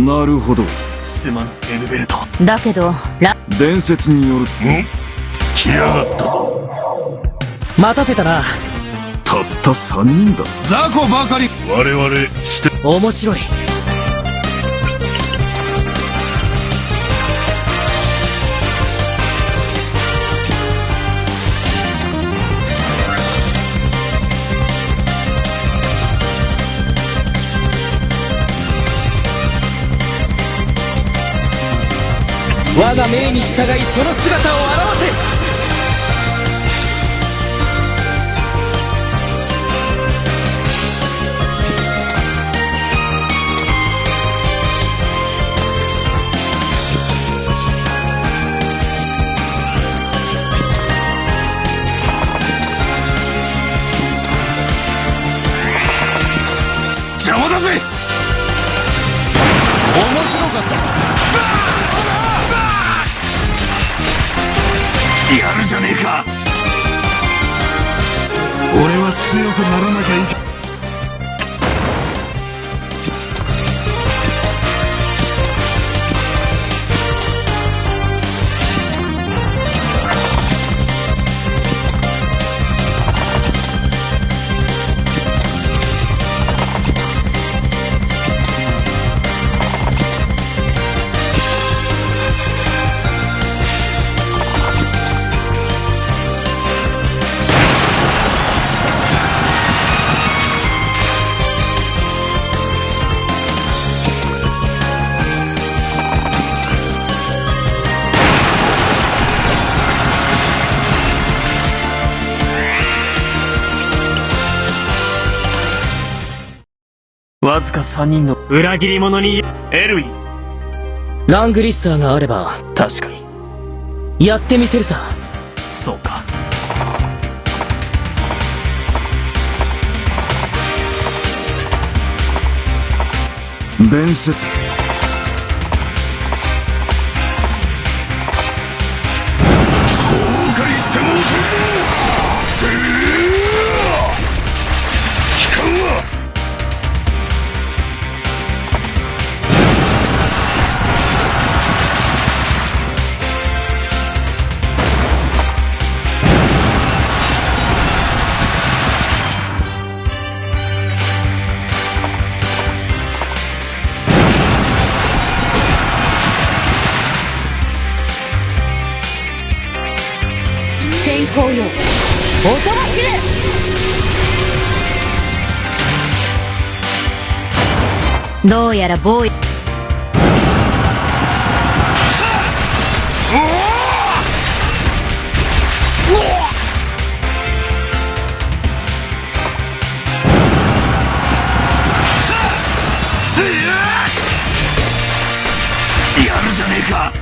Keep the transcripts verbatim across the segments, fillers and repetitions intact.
なるほど。すまん、エルベルト。だけど、ラ、伝説による。ん？来やがったぞ。待たせたな。たった三人だ。雑魚ばかり。我々、して。面白い。 我が命に従い、その姿を現せ。 邪魔だぜ！面白かった。やるじゃねえか！俺は強くならなきゃいけ わずか三人の裏切り者に、エルウィン。ラングリッサーがあれば、確かに。やってみせるさ。そうか。伝説。崩壊しても恐れず。うわ！機関は 閃光よ、おとなしれ！どうやら防衛 やるじゃねえか。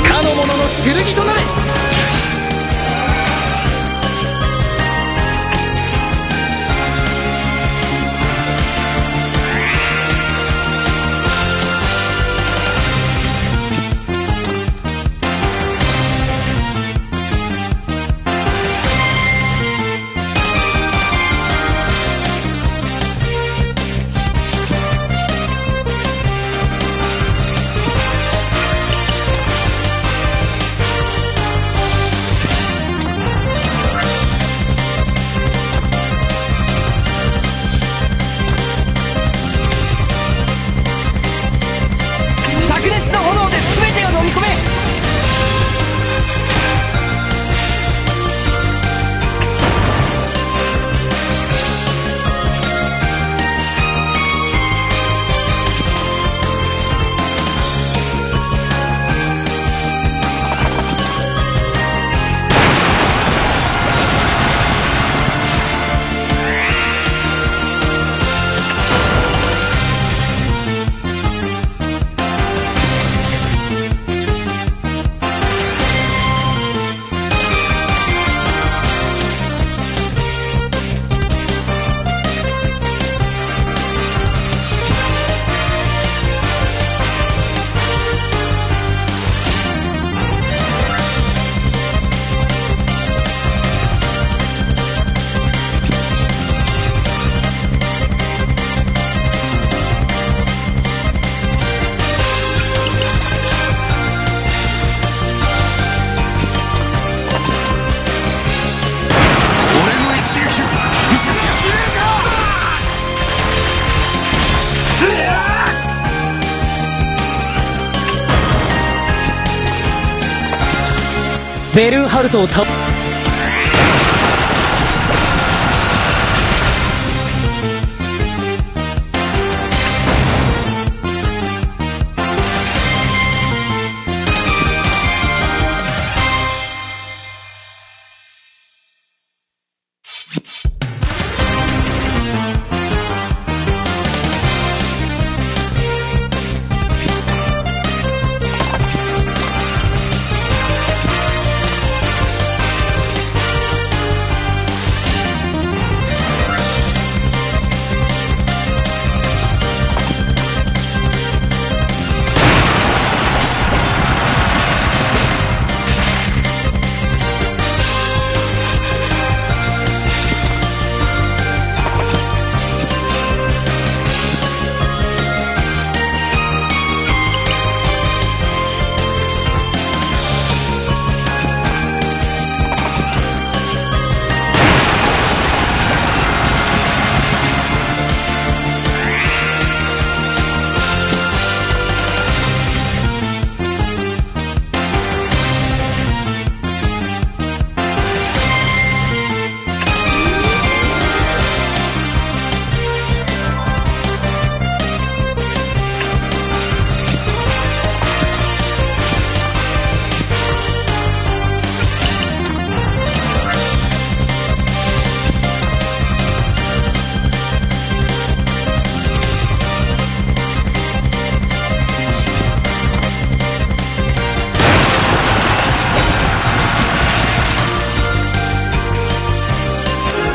かの者のベルンハルトを倒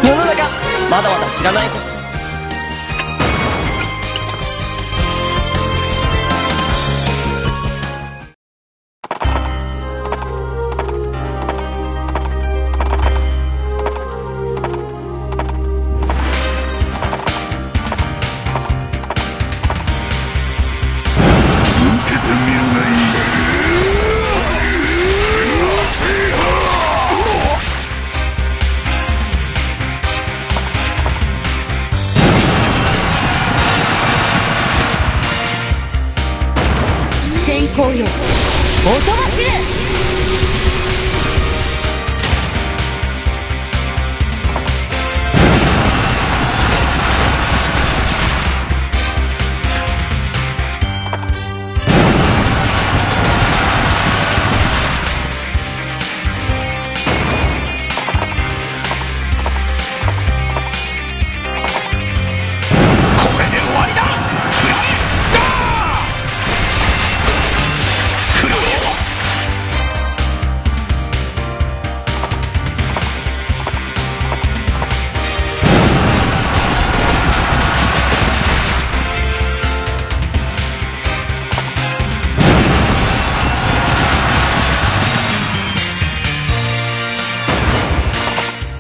世の中、まだまだ知らないこと。先行よ、おとばしれ！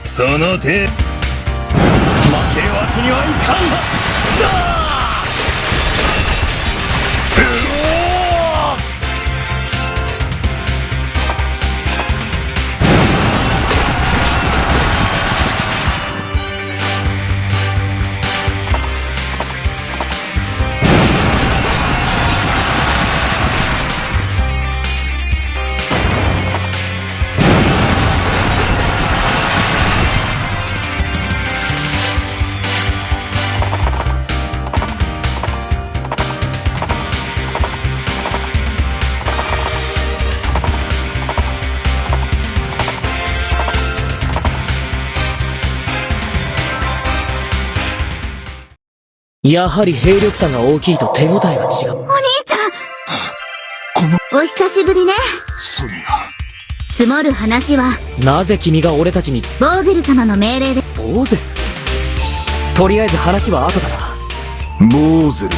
その手、負けるわけにはいかんだ！だ！やはり兵力差が大きいと手応えが違う。お兄ちゃん！この、お久しぶりね。それが。積もる話は。なぜ君が俺たちに。ボーゼル様の命令で。ボーゼル？とりあえず話は後だな。坊主に。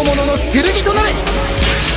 者の剣となれ。